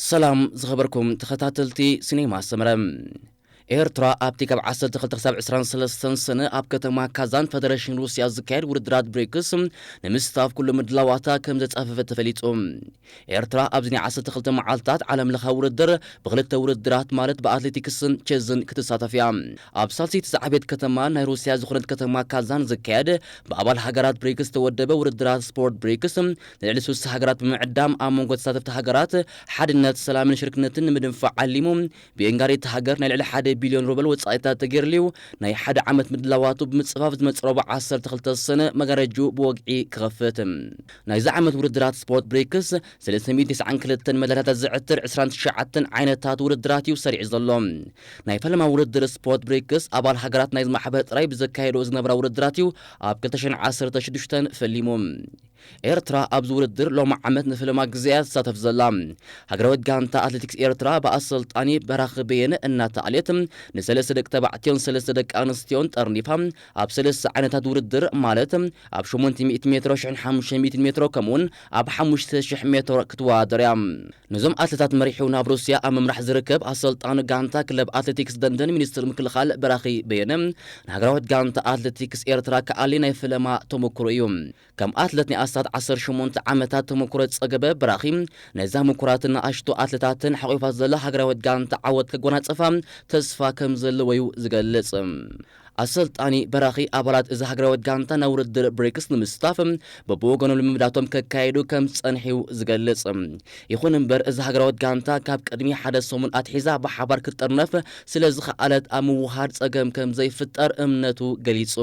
ሰላም ዝኸበርኩም ተኸታተልቲ ሲኔማ ሰመረ። ኤርትራ ኣብቲ ካብ ዓሰርተ ክልተ ክሳብ ዕስራን ሰለስተን ሰነ ኣብ ከተማ ካዛን ፈደረሽን ሩስያ ዝካየድ ውድድራት ብሪክስ ንምስታፍ ኩሉ ምድላዋታ ከም ዘጻፈፈት ተፈሊጡ። ኤርትራ ኣብዚ ናይ ዓሰርተ ክልተ መዓልታት ዓለም ለኻዊ ውድድር ብክልተ ውድድራት ማለት ብኣትሌቲክስን ቼዝን ክትሳተፍ እያ። ኣብ ሳልሰይቲ ዝዓበየት ከተማ ናይ ሩስያ ዝኾነት ከተማ ካዛን ዝካየድ ብኣባል ሃገራት ብሪክስ ዝተወደበ ውድድራት ስፖርት ብሪክስ ንልዕሊ ስልሳ ሃገራት ብምዕዳም ኣብ መንጎ ተሳተፍቲ ሃገራት ሓድነት፣ ሰላምን ሽርክነትን ንምድንፋዕ ዓሊሙ ብኤንጋሪት ሃገር ናይ ልዕሊ ሓደ ቢልዮን ሩበል ወጻኢታት ተገይርልዩ ናይ ሓደ ዓመት ምድላዋቱ ብምጽፋፍ ዝመጽእ ረቡዕ ዓሰርተ ክልተ ሰነ መጋረጁ ብወግዒ ክኸፍት። ናይዚ ዓመት ውድድራት ስፖርት ብሪክስ ሰለስተ ሚእትን ተስዓን ክልተን መዳልያታት ዝዕትር ዕስራን ትሽዓተን ዓይነታት ውድድራት እዩ ሰሪዑ ዘሎ። ናይ ፈለማ ውድድር ስፖርት ብሪክስ ኣባል ሃገራት ናይዚ ማሕበር ጥራይ ብዘካየዶ ዝነበራ ውድድራት እዩ ኣብ ክልተ ሽሕን ዓሰርተ ሽዱሽተን ፈሊሙ። ኤርትራ ኣብዚ ውድድር ሎሚ ዓመት ንፈለማ ግዜ እያ ትሳተፍ ዘላ። ሃገራዊት ጋንታ ኣትሌቲክስ ኤርትራ ብኣሰልጣኒ በራኺ በየነ እናተኣልየት ንሰለስተ ደቂ ተባዕትዮን ሰለስተ ደቂ ኣንስትዮን ጠርኒፋ ኣብ ሰለስተ ዓይነታት ውድድር ማለት ኣብ ሸሞንተ ሚእቲ ሜትሮ፣ ሽሕን ሓሙሽተ ሚእትን ሜትሮ ከምኡውን ኣብ ሓሙሽተ ሽሕ ሜትሮ ክትወዳደር እያ። ነዞም ኣትሌታት መሪሑ ናብ ሩስያ ኣብ ምምራሕ ዝርከብ ኣሰልጣኒ ጋንታ ክለብ ኣትሌቲክስ ደንደን ሚኒስትር ምክልኻል በራኺ በየነ ንሃገራዊት ጋንታ ኣትሌቲክስ ኤርትራ ክኣሊ ናይ ፈለማ ተመክሮ እዩ። ከም ኣትለት ናይ ኣስታት ዓሰርተ ሸሞንተ ዓመታት ተመክሮ ዝጸገበ በራኺ ነዛ ምኩራት ንኣሽቱ ኣትለታትን ሓቒፋ ዘላ ሃገራዊት ጋንታ ዓወት ከጎናጽፋ ተስፋ ከም ዘለዎ እዩ ዝገልጽ። ኣሰልጣኒ በራኺ ኣባላት እዚ ሃገራዊት ጋንታ ናብ ውድድር ብሪክስ ንምስታፍ በብወገኖም ልምምዳቶም ከካየዱ ከም ዝጸንሑ እዩ ዝገልጽ። ይኹን እምበር እዚ ሃገራዊት ጋንታ ካብ ቅድሚ ሓደ ሰሙን ኣትሒዛ ብሓባር ክትጥርነፍ ስለ ዝኸኣለት ኣብ ምውሃድ ጸገም ከም ዘይፍጠር እምነቱ ገሊጹ።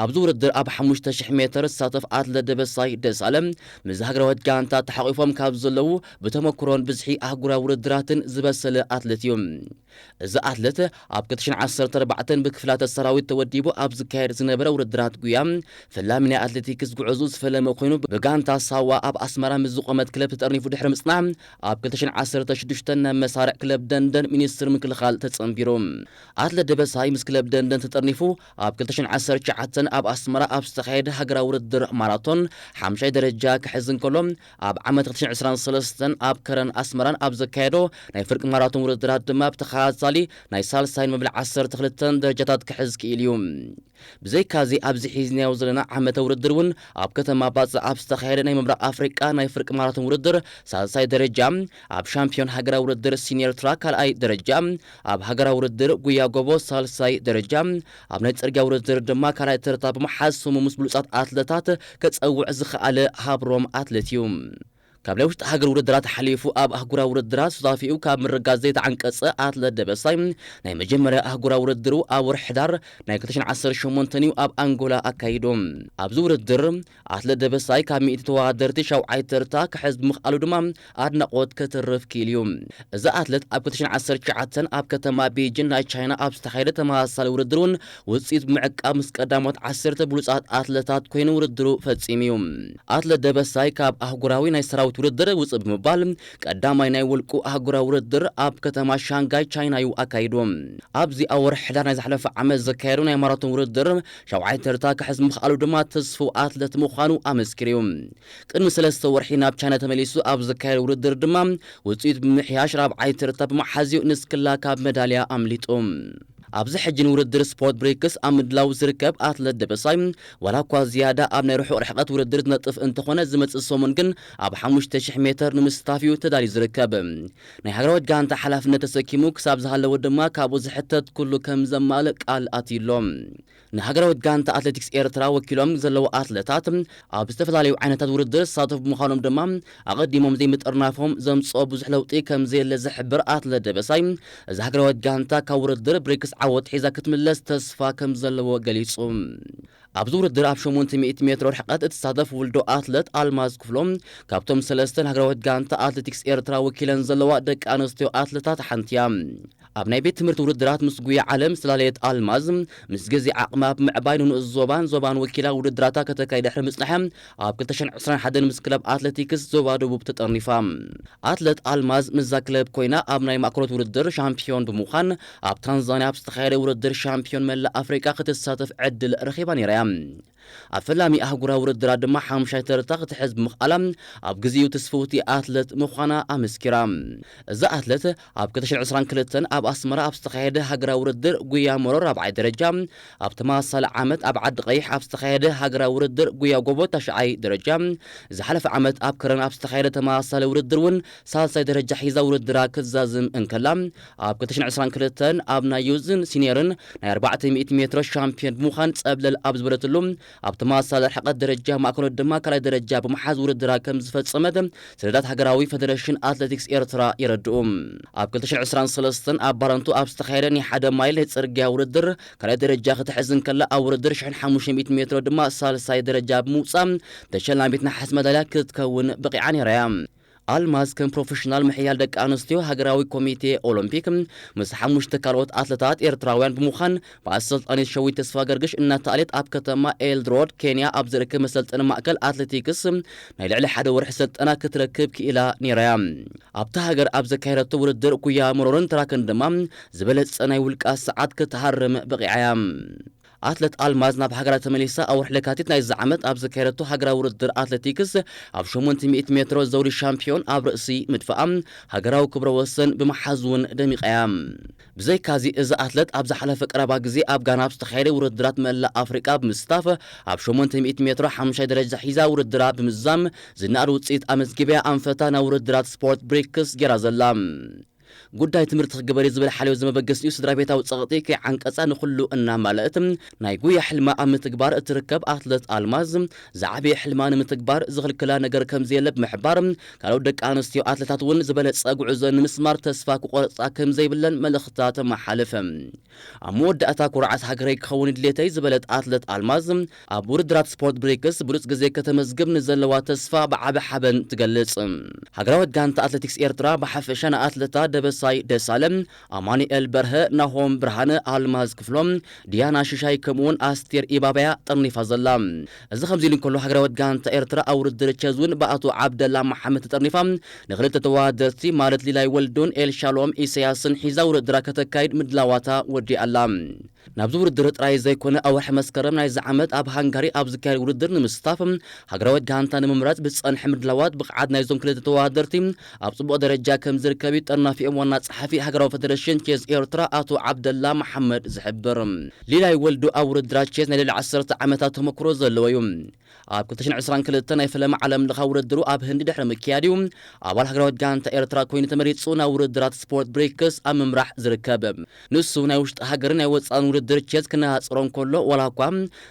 ኣብዚ ውድድር ኣብ ሓሙሽተ ሽሕ ሜትር ዝሳተፍ ኣትለት ደበሳይ ደሳለ ምስ ሃገራዊት ጋንታ ተሓቒፎም ካብ ዘለዉ ብተመክሮን ብዝሒ ኣህጉራዊ ውድድራትን ዝበሰለ ኣትለት እዩ። እዚ ኣትለት ኣብ ክልተ ሽሕን ዓሰርተ ኣርባዕተን ብክፍላተ ሰራዊት ተወዲቡ ኣብ ዝካየድ ዝነበረ ውድድራት ጉያ ፈላሚ ናይ ኣትሌቲክስ ጉዕዞ ዝፈለመ ኮይኑ ብጋንታ ሳዋ ኣብ ኣስመራ ምስ ዝቖመት ክለብ ተጠርኒፉ ድሕሪ ምጽናሕ ኣብ ክልተ ሽሕን ዓሰርተ ሽዱሽተን ናብ መሳርዕ ክለብ ደንደን ሚኒስትር ምክልኻል ተጸንቢሩ። ኣትለት ደበሳይ ምስ ክለብ ደንደን ተጠርኒፉ ኣብ ክልተ ሽሕን ዓሰርተ ትሽዓተን ኣብ ኣስመራ ኣብ ዝተኻየደ ሃገራዊ ውድድር ማራቶን ሓምሻይ ደረጃ ክሕዝ እንከሎ ኣብ ዓመት ክልተ ሽሕን ዕስራን ሰለስተን ኣብ ከረን ኣስመራን ኣብ ዘካየዶ ናይ ፍርቂ ማራቶን ውድድራት ድማ ብተኸታታሊ ናይ ሳልሳይን መበል ዓሰርተ ክልተን ደረጃታት ክሕዝ ክኢሉ እዩ። ብዘይካዚ ኣብዚ ሒዝናዮ ዘለና ዓመተ ውድድር እውን ኣብ ከተማ ባጽዕ ኣብ ዝተኻየደ ናይ ምብራቕ ኣፍሪቃ ናይ ፍርቂ ማራቶን ውድድር ሳልሳይ ደረጃ፣ ኣብ ሻምፒዮን ሃገራዊ ውድድር ሲኒየር ትራክ ካልኣይ ደረጃ፣ ኣብ ሃገራዊ ውድድር ጉያ ጎቦ ሳልሳይ ደረጃ፣ ኣብ ናይ ጽርግያ ውድድር ድማ ካልኣይ ተርታ ብምሓዝ ስሙ ምስ ብሉጻት ኣትለታት ከጸውዕ ዝኸኣለ ሃብሮም ኣትለት እዩ። ካብ ናይ ውሽጢ ሃገር ውድድራት ሓሊፉ ኣብ ኣህጉራዊ ውድድራት ሱታፊኡ ካብ ምርጋዝ ዘይተዓንቀጸ ኣትለት ደበሳይ ናይ መጀመርያ ኣህጉራዊ ውድድሩ ኣብ ወርሒ ሕዳር ናይ ክልተ ሽሕን ዓሰርተ ሸሞንተን እዩ ኣብ ኣንጎላ ኣካይዱ። ኣብዚ ውድድር ኣትለት ደበሳይ ካብ ሚእቲ ተወዳደርቲ ሻውዓይ ተርታ ክሕዝ ብምኽኣሉ ድማ ኣድናቖት ከተርፍ ክኢሉ እዩ። እዚ ኣትለት ኣብ ክልተ ሽሕን ዓሰርተ ትሽዓተን ኣብ ከተማ ቤጂን ናይ ቻይና ኣብ ዝተኻየደ ተመሳሳሊ ውድድር እውን ውጽኢት ብምዕቃብ ምስ ቀዳሞት ዓሰርተ ብሉጻት ኣትለታት ኮይኑ ውድድሩ ፈጺሙ እዩ። ኣትለት ደበሳይ ካብ ኣህጉራዊ ናይ ሰራዊት ውድድር ውጽእ ብምባል ቀዳማይ ናይ ውልቁ ኣህጉራዊ ውድድር ኣብ ከተማ ሻንጋይ ቻይና እዩ ኣካይዱ። ኣብዚ ኣብ ወርሒ ሕዳር ናይ ዝሓለፈ ዓመት ዘካየዱ ናይ ማራቶን ውድድር ሻውዓይ ተርታ ክሕዝ ምኽኣሉ ድማ ተስፉ ኣትለት ምዃኑ ኣመስኪሩ እዩ። ቅድሚ ሰለስተ ወርሒ ናብ ቻይና ተመሊሱ ኣብ ዘካየደ ውድድር ድማ ውጽኢት ብምሕያሽ ራብዓይ ተርታ ብምሓዝ እዩ ንስክላ ካብ መዳልያ ኣምሊጡ። ኣብዚ ሕጂ ንውድድር ስፖርት ብሪክስ ኣብ ምድላው ዝርከብ ኣትለት ደበሳይ ዋላ እኳ ዝያዳ ኣብ ናይ ርሑቕ ርሕቐት ውድድር ዝነጥፍ እንተኾነ ዝመጽእ ሰሙን ግን ኣብ ሓሙሽተ ሽሕ ሜትር ንምስታፍ እዩ ተዳልዩ ዝርከብ። ናይ ሃገራዊት ጋንታ ሓላፍነት ተሰኪሙ ክሳብ ዝሃለወ ድማ ካብኡ ዝሕተት ኩሉ ከም ዘማልእ ቃል ኣትዩሎ። ንሃገራዊት ጋንታ ኣትሌቲክስ ኤርትራ ወኪሎም ዘለዉ ኣትለታት ኣብ ዝተፈላለዩ ዓይነታት ውድድር ዝሳተፉ ብምዃኖም ድማ ኣቐዲሞም ዘይምጥርናፎም ዘምጽኦ ብዙሕ ለውጢ ከም ዘየለ ዝሕብር ኣትለት ደበሳይ እዚ ሃገራዊት ጋንታ ካብ ውድድር ብሪክስ ዓወት ሒዛ ክትምለስ ተስፋ ከም ዘለዎ ገሊጹ። ኣብዚ ውድድር ኣብ ሸሞንተ ሚእቲ ሜትሮ ርሕቀት እትሳተፍ ውልዶ ኣትለት ኣልማዝ ክፍሎም ካብቶም ሰለስተን ሃገራዊት ጋንታ ኣትሌቲክስ ኤርትራ ወኪለን ዘለዋ ደቂ ኣንስትዮ ኣትለታት ሓንቲ እያ። ኣብ ናይ ቤት ትምህርቲ ውድድራት ምስ ጉያ ዓለም ዝተላለየት ኣልማዝ ምስ ግዜ ዓቕማ ብምዕባይ ንንኡስ ዞባን ዞባን ወኪላ ውድድራታ ከተካይድ ድሕሪ ምጽንሐ ኣብ ክልተ ሽሕን ዕስራን ሓደን ምስ ክለብ ኣትሌቲክስ ዞባ ደቡብ ተጠርኒፋ። ኣትለት ኣልማዝ ምስዛ ክለብ ኮይና ኣብ ናይ ማእከሎት ውድድር ሻምፒዮን ብምዃን ኣብ ታንዛንያ ኣብ ዝተኻየደ ውድድር ሻምፒዮን መላእ ኣፍሪቃ ክትሳተፍ ዕድል ረኺባ ነይራ እያ። ኣብ ፈላሚ ኣህጉራዊ ውድድራት ድማ ሓሙሻይ ተርታ ክትሕዝ ብምኽኣላ ኣብ ግዜኡ ትስፍውቲ ኣትለት ምዃና ኣመስኪራ። እዛ ኣትለት ኣብ ክልተ ሽሕን ዕስራን ክልተን ኣብ ኣስመራ ኣብ ዝተኻየደ ሃገራዊ ውድድር ጉያ መሮር ራብዓይ ደረጃ፣ ኣብ ተመሳሳሊ ዓመት ኣብ ዓዲ ቀይሕ ኣብ ዝተኻየደ ሃገራዊ ውድድር ጉያ ጎቦ ታሽዓይ ደረጃ፣ ዝሓለፈ ዓመት ኣብ ከረን ኣብ ዝተኻየደ ተመሳሳሊ ውድድር እውን ሳልሳይ ደረጃ ሒዛ ውድድራ ክትዛዝም እንከላ፣ ኣብ ክልተ ሽሕን ዕስራን ክልተን ኣብ ናይ ዩዝን ሲኒየርን ናይ ኣርባዕተ ሚእቲ ሜትሮ ሻምፒዮን ብምዃን ጸብለል ኣብ ዝበለትሉ፣ ኣብ ተመሳሳሊ ርሕቀት ደረጃ ማእከሎት ድማ ካልኣይ ደረጃ ብምሓዝ ውድድራ ከም ዝፈጸመት ሰነዳት ሃገራዊ ፈደረሽን ኣትሌቲክስ ኤርትራ የረድኡ። ኣብ ክልተ ሽሕን ዕስራን ሰለስተን ኣብ ባረንቱ ኣብ ዝተኻየደ ናይ ሓደ ማይል ናይ ጽርግያ ውድድር ካልኣይ ደረጃ ክትሕዝ እንከላ፣ ኣብ ውድድር ሽሕን ሓሙሽተ ሚእቲ ሜትሮ ድማ ሳልሳይ ደረጃ ብምውጻእ ተሸላሚት ነሓስ መዳልያ ክትከውን በቒዓ ነይራ እያ። ኣልማዝ ከም ፕሮፌሽናል ምሕያል ደቂ ኣንስትዮ ሃገራዊ ኮሚቴ ኦሎምፒክ ምስ ሓሙሽተ ካልኦት ኣትለታት ኤርትራውያን ብምዃን ብኣሰልጣኒት ሸዊት ተስፋ ገርግሽ እናተኣልየት ኣብ ከተማ ኤልድሮድ ኬንያ ኣብ ዝርከብ መሰልጠኒ ማእከል ኣትሌቲክስ ናይ ልዕሊ ሓደ ወርሒ ስልጠና ክትረክብ ክኢላ ነይራ እያ። ኣብታ ሃገር ኣብ ዘካየደቶ ውድድር ኩያ መሮርን ትራክን ድማ ዝበለጸ ናይ ውልቃ ሰዓት ክትሃርም በቒዓ እያ። ኣትለት ኣልማዝ ናብ ሃገራ ተመሊሳ ኣብ ወርሒ ለካቲት ናይዚ ዓመት ኣብ ዘካየደቶ ሃገራዊ ውድድር ኣትሌቲክስ ኣብ ሸሞንተ ሚእቲ ሜትሮ ዘውዲ ሻምፒዮን ኣብ ርእሲ ምድፋኣ ሃገራዊ ክብረ ወሰን ብምሓዝ እውን ደሚቓ እያ። ብዘይካዚ እዛ ኣትለት ኣብ ዝሓለፈ ቀረባ ግዜ ኣብ ጋና ኣብ ዝተኻየደ ውድድራት መላእ ኣፍሪቃ ብምስታፍ ኣብ ሸሞንተ ሚእቲ ሜትሮ ሓሙሻይ ደረጃ ሒዛ ውድድራ ብምዝዛም ዝነኣድ ውፅኢት ኣመዝጊባ እያ ኣንፈታ ናብ ውድድራት ስፖርት ብሪክስ ገይራ ዘላ። ጉዳይ ትምህርቲ ክግበር እዩ ዝብል ሓልዮት ዝመበገሲኡ ስድራ ቤታዊ ጸቕጢ ከይዓንቀጻ ንኹሉ እናማልእት ናይ ጉያ ሕልማ ኣብ ምትግባር እትርከብ ኣትለት ኣልማዝ ዝዓበየ ሕልማ ንምትግባር ዝኽልክላ ነገር ከም ዘየለ ብምሕባር ካልኦት ደቂ ኣንስትዮ ኣትለታት እውን ዝበለጸ ጉዕዞ ንምስማር ተስፋ ክቆርጻ ከም ዘይብለን መልእኽታ ተመሓልፍ። ኣብ መወዳእታ ኩርዓት ሃገረይ ክኸውን ድሌተይ ዝበለት ኣትለት ኣልማዝ ኣብ ውድድራት ስፖርት ብሪክስ ብሉጽ ግዜ ከተመዝግብ ንዘለዋ ተስፋ ብዓቢ ሓበን ትገልጽ። ሃገራዊት ጋንታ ኣትሌቲክስ ኤርትራ ብሓፈሻ ንኣትለታ ደበሳይ ደሳለ፣ ኣማኑኤል በርሀ፣ ናሆም ብርሃነ፣ ኣልማዝ ክፍሎም፣ ዲያና ሽሻይ ከምኡውን ኣስቴር ኢባባያ ጠርኒፋ ዘላ። እዚ ከምዚ ኢሉ እንከሎ ሃገራዊት ጋንታ ኤርትራ ኣብ ውድድር ቸዝ እውን ብኣቶ ዓብደላ መሓመድ ተጠርኒፋ ንክልተ ተወዳደርቲ ማለት ሊላይ ወልዱን ኤልሻሎም ኢሳያስን ሒዛ ውድድራ ከተካይድ ምድላዋታ ወዲኣ ኣላ። ናብዚ ውድድር ጥራይ ዘይኮነ ኣብ ወርሒ መስከረም ናይዚ ዓመት ኣብ ሃንጋሪ ኣብ ዝካየድ ውድድር ንምስታፍ ሃገራዊት ጋንታ ንምምራጽ ብዝጸንሐ ምድላዋት ብቕዓት ናይዞም ክልተ ተወዳደርቲ ኣብ ጽቡቕ ደረጃ ከም ዝርከብ እዩ ጠርናፊኦም ዋና ጸሓፊ ሃገራዊ ፈደረሽን ቼዝ ኤርትራ ኣቶ ዓብደላ መሓመድ ዝሕብር። ሊላይ ወልዱ ኣብ ውድድራት ቼዝ ናይ ልዕሊ ዓሰርተ ዓመታት ተመክሮ ዘለዎ እዩ። ኣብ ክልተ ሽሕን ዕስራን ክልተን ናይ ፈለማ ዓለም ለኻዊ ውድድሩ ኣብ ህንዲ ድሕሪ ምክያድ እዩ ኣባል ሃገራዊት ጋንታ ኤርትራ ኮይኑ ተመሪጹ ናብ ውድድራት ስፖርት ብሪክስ ኣብ ምምራሕ ዝርከብ። ንሱ ናይ ውሽጢ ሃገርን ናይ ወጻእን ውድድር ቼዝ ክነጻጸሮ እንከሎ ዋላ እኳ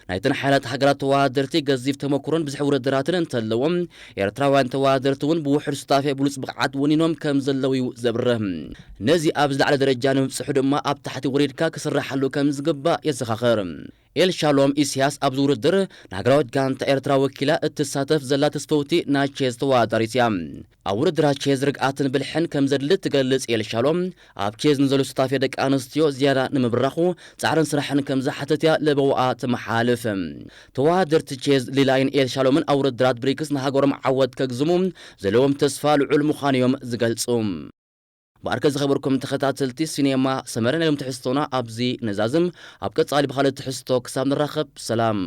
ናይተን ሓያላት ሃገራት ተወዳደርቲ ገዚፍ ተመክሮን ብዙሕ ውድድራትን እንተለዎም ኤርትራውያን ተወዳደርቲ እውን ብውሑድ ሱታፌ ብሉጽ ብቕዓት ወኒኖም ከም ዘለዉ እዩ ዘብርህ። ነዚ ኣብ ዝለዓለ ደረጃ ንምብጽሑ ድማ ኣብ ታሕቲ ወሪድካ ክስራሓሉ ከም ዝግባእ የዘኻኽር። ኤልሻሎም ኢስያስ ኣብዚ ውድድር ንሃገራዊት ጋንታ ኤርትራ ወኪላ እትሳተፍ ዘላ ተስፈውቲ ናይ ቼዝ ተወዳዳሪት እያ። ኣብ ውድድራት ቼዝ ርግኣትን ብልሕን ከም ዘድሊ ትገልጽ ኤልሻሎም፣ ኣብ ቼዝ ንዘሎ ሱታፌ ደቂ ኣንስትዮ ዝያዳ ንምብራኹ ጻዕርን ስራሕን ከም ዝሓትት እያ ለበዋኣ ትመሓልፍ። ተወዳደርቲ ቼዝ ሊላይን ኤልሻሎምን ኣብ ውድድራት ብሪክስ ንሃገሮም ዓወት ከግዝሙ ዘለዎም ተስፋ ልዑል ምዃኑ እዮም ዝገልጹ። ብኣርከ ዝኸበርኩም ተኸታተልቲ ሲኔማ ሰመረ፣ ናይ ሎም ትሕዝቶና ኣብዚ ነዛዝም። ኣብ ቀጻሊ ብኻልእ ትሕዝቶ ክሳብ ንራኸብ ሰላም።